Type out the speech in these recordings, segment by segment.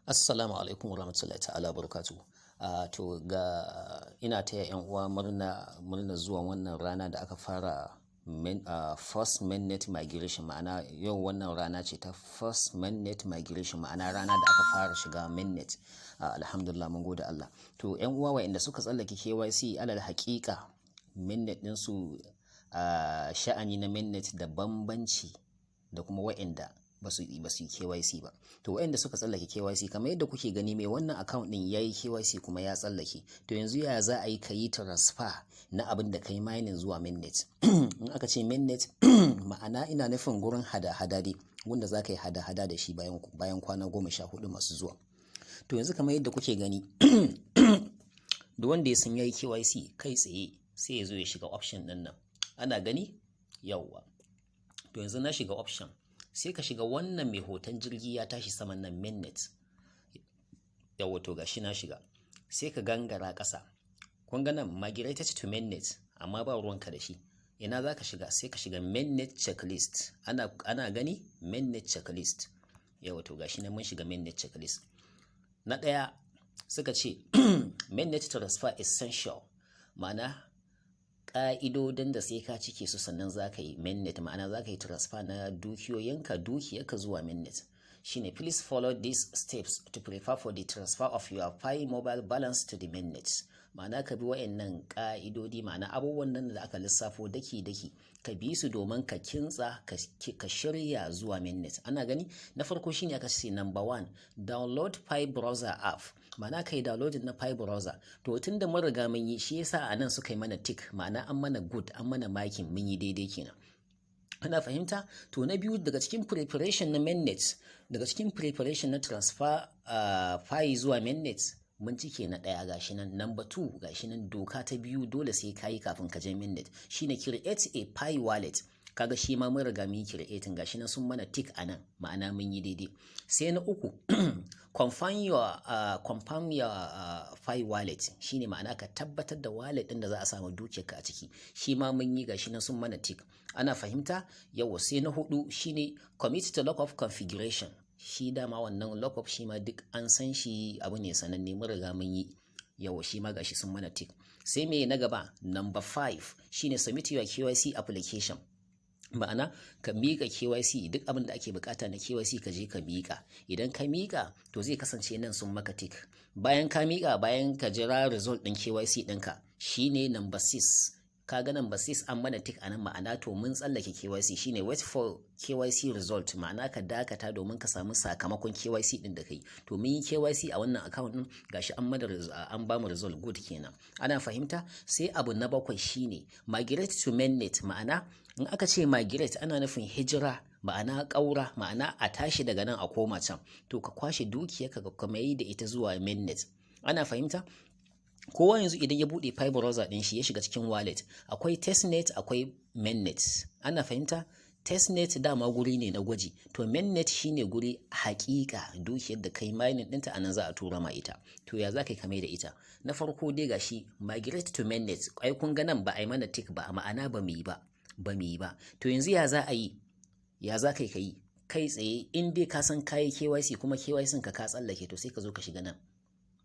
Assalamu alaikum warahmatullahi ta'ala barakatuh. To ga ina taya 'yan uwa murna zuwan wannan rana da aka fara first mainnet migration. Ma'ana yau wannan rana ce ta first mainnet migration, ma'ana rana da aka fara shiga mainnet. Alhamdulillah, mun gode Allah. To 'yan uwa wa'inda suka tsallake KYC, alal haƙiƙa mainnet ɗinsu, sha'ani na mainnet da bambanci da kuma wa'inda ba su yi KYC ba. To wa'inda suka tsallake KYC, kamar yadda kuke gani, mai wannan account ɗin ya yi KYC kuma ya tsallake. To yanzu ya za a yi ka yi transfer na abin da ka yi mining zuwa mainnet? In aka ce mainnet, ma'ana ina nufin gurin hada-hada dai, wanda za ka yi hada-hada da shi bayan kwana 14 masu zuwa. To yanzu kamar yadda kuke gani, duk wanda ya san ya yi KYC, kai tsaye sai ya zo ya shiga option ɗin nan. Ana gani? Yawwa. To yanzu na shiga option. Sai ka shiga wannan mai hoton jirgi ya tashi saman nan, mainnet. Yawwa, to gashi na shiga. Sai ka gangara ƙasa. Kun ga nan migrated to mainnet, amma ba ruwanka da shi. Ina za ka shiga? Sai ka shiga mainnet checklist. Ana gani? Mainnet checklist. Yawwa, to gashi nan mun shiga mainnet checklist. Na ɗaya suka ce mainnet transfer essential, ma'ana ƙa'idodin da sai ka cike su sannan za ka yi mainnet, ma'ana za ka yi transfer na dukiyoyinka, dukiyarka zuwa mainnet, shine "Please follow these steps to prepare for the transfer of your Pi Mobile balance to the mainnet." Ma'ana ka bi wa'annan ƙa'idodi, ma'ana abubuwan nan da aka lissafo daki-daki, ka bi su domin ka kintsa, ka shirya zuwa mainnet. Ana gani? Na farko shine aka ce number one, download Pi Browser app, ma'ana kai downloading na Pi Browser. To tun da mun riga mun yi, shi yasa a nan suka yi mana tick, ma'ana an mana good, an mana makin mun yi daidai kenan. Ana fahimta? To na biyu daga cikin preparation na mainnet, daga cikin preparation na transfer Pi zuwa mainnet, mun cike na ɗaya, gashi nan. Number two, gashi nan, doka ta biyu, dole sai kayi kafin ka je mainnet, shine create a Pi wallet. Kaga shi ma mun riga mun yi creating, gashi nan sun mana tick a nan, ma'ana mun yi daidai. Sai na uku, confirm your Pi wallet, shine ma'ana ka tabbatar da wallet din da za a samu dukiyarka a ciki. Shi ma mun yi, gashi nan sun mana tick. Ana fahimta? Yawa. Sai na hudu shine commit to lockup configuration. Shi dama wannan lockup shi ma duk an san shi, abu ne sananne, mun riga mun yi. Yawa, shi ma gashi sun mana tick. Sai me na gaba? Number 5 shine submit your KYC application, ma'ana ka miƙa KYC, duk abin da ake bukata na KYC ka je ka miƙa. Idan ka miƙa, to zai kasance nan sun maka tick. Bayan ka miƙa, bayan ka jira result ɗin KYC ɗinka, shine number 6. Kaga number 6 an mana tick anan, ma'ana to mun tsallake KYC, shine wait for KYC result, ma'ana ka dakata domin ka samu sakamakon KYC din da kai. To mun yi KYC a wannan account din, gashi an mana, an ba mu result, good kenan. Ana fahimta? Sai abu na bakwai shine migrate to mainnet. Ma'ana in aka ce migrate, ana nufin hijira, ma'ana ƙaura, ma'ana a tashi daga nan a koma can. To ka kwashe dukiyarka ka kuma yi da ita zuwa mainnet. Ana fahimta? Kowa yanzu idan ya bude Pi Browser din shi ya shiga cikin wallet, akwai testnet, akwai mainnet. Ana fahimta? Testnet dama guri ne na gwaji. To mainnet shine guri hakika, dukiyar da kai mining ɗinta anan za a tura ma ita. To ya za ka yi da ita? Na farko dai gashi migrate to mainnet. Ai kun ga nan ba a yi mana tick ba, ma'ana ba mu yi ba, ba mu yi ba. To yanzu ya za a yi? Ya za ka yi? Kai tsaye, in dai ka san kayi KYC kuma KYC ka tsallake, to sai ka zo ka shiga nan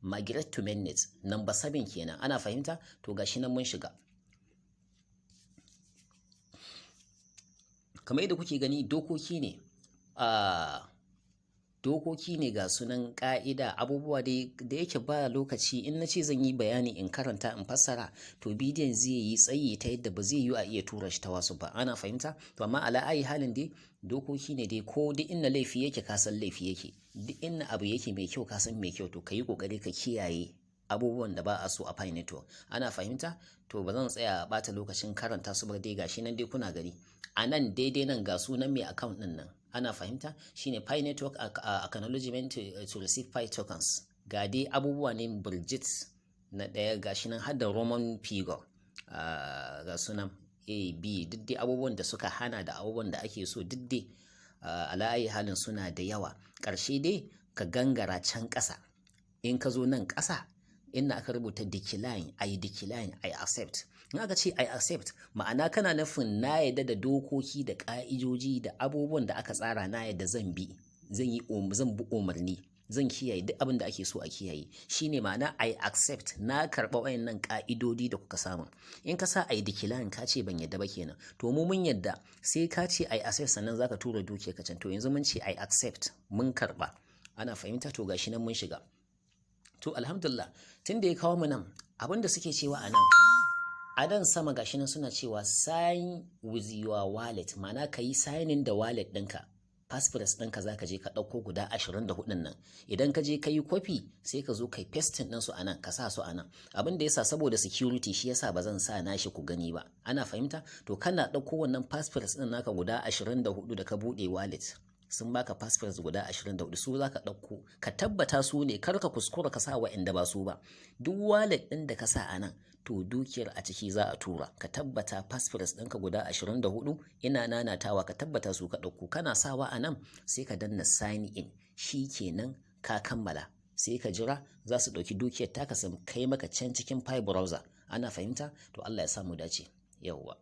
migrate to mainnet, number 7 kenan. Ana fahimta? To gashi nan mun shiga. Kamar yadda kuke gani, dokoki ne, dokoki ne ga sunan, ƙa'ida, abubuwa dai da yake ba lokaci. In na ce zan yi bayani, in karanta, in fassara, to bidiyon zai yi tsayi ta yadda ba zai yi a iya tura shi ta wasu ba. Ana fahimta? To amma ala ayi halin dai, dokoki ne dai. Ko duk inda laifi yake, ka san laifi yake. Duk inda abu yake mai kyau, ka san mai kyau. To ka yi ƙoƙari ka kiyaye abubuwan da ba a so a Pi Network. Ana fahimta? To ba zan tsaya a ɓata lokacin karanta su ba dai. Gashi nan dai kuna gani a nan, daidai nan ga sunan mai account ɗin nan. Ana fahimta? Shine Pi Network acknowledgement to receive Pi tokens. Ga dai abubuwa ne Bridget na ɗaya, gashi nan har da Roman figure, ga sunan A, B, duk dai abubuwan da suka hana da abubuwan da ake so, duk dai ala ayi halin suna da yawa. Ƙarshe dai ka gangara can ƙasa. In ka zo nan ƙasa inda aka rubuta decline, I decline, I accept. In aka ce "I accept", ma'ana kana nufin na yadda da dokoki da ƙa'idoji da abubuwan da aka tsara, na yadda zan bi, zan yi, zan bi umarni. Zan kiyaye duk abin da ake so a kiyaye. Shine ma'ana "I accept", na karɓa wayannan ƙa'idodi da kuka samu. In ka sa "I decline", ka ce ban yadda ba kenan. To mu mun yadda, sai ka ce "I accept" sannan zaka tura dukiyar ka can. To yanzu mun ce "I accept", mun karɓa. Ana fahimta? To gashi nan mun shiga. To alhamdulillah, tun da ya kawo mu nan, abin da suke cewa a nan, a nan sama, gashi nan suna cewa "Sign with your wallet", ma'ana ka yi signing da wallet ɗinka. Passphrase ɗinka za ka je ka ɗauko guda 24 nan. Idan ka je ka yi kwafi, sai ka zo ka yi pasting ɗinsu a nan, ka sa su a nan. Abin da yasa, saboda security, shi yasa ba zan sa nashi ku gani ba. Ana fahimta? To kana ɗauko wannan passphrase ɗin naka guda 24 da ka buɗe wallet, sun baka passphrase guda 24, su za ka ɗauko, ka tabbata su ne, kar ka kuskura ka sa wa'inda ba su ba. Duk wallet ɗin da ka sa a nan, to dukiyar a ciki za a tura. Ka tabbata passphrase ɗinka guda 24, ina nanatawa, ka tabbata su ka ɗauko. Kana sawa a nan, sai ka danna "Sign in". Shi kenan, ka kammala. Sai ka jira, za su ɗauki dukiyar taka su kai maka can cikin Pi Browser. Ana fahimta? To Allah ya samu dace. Yawwa.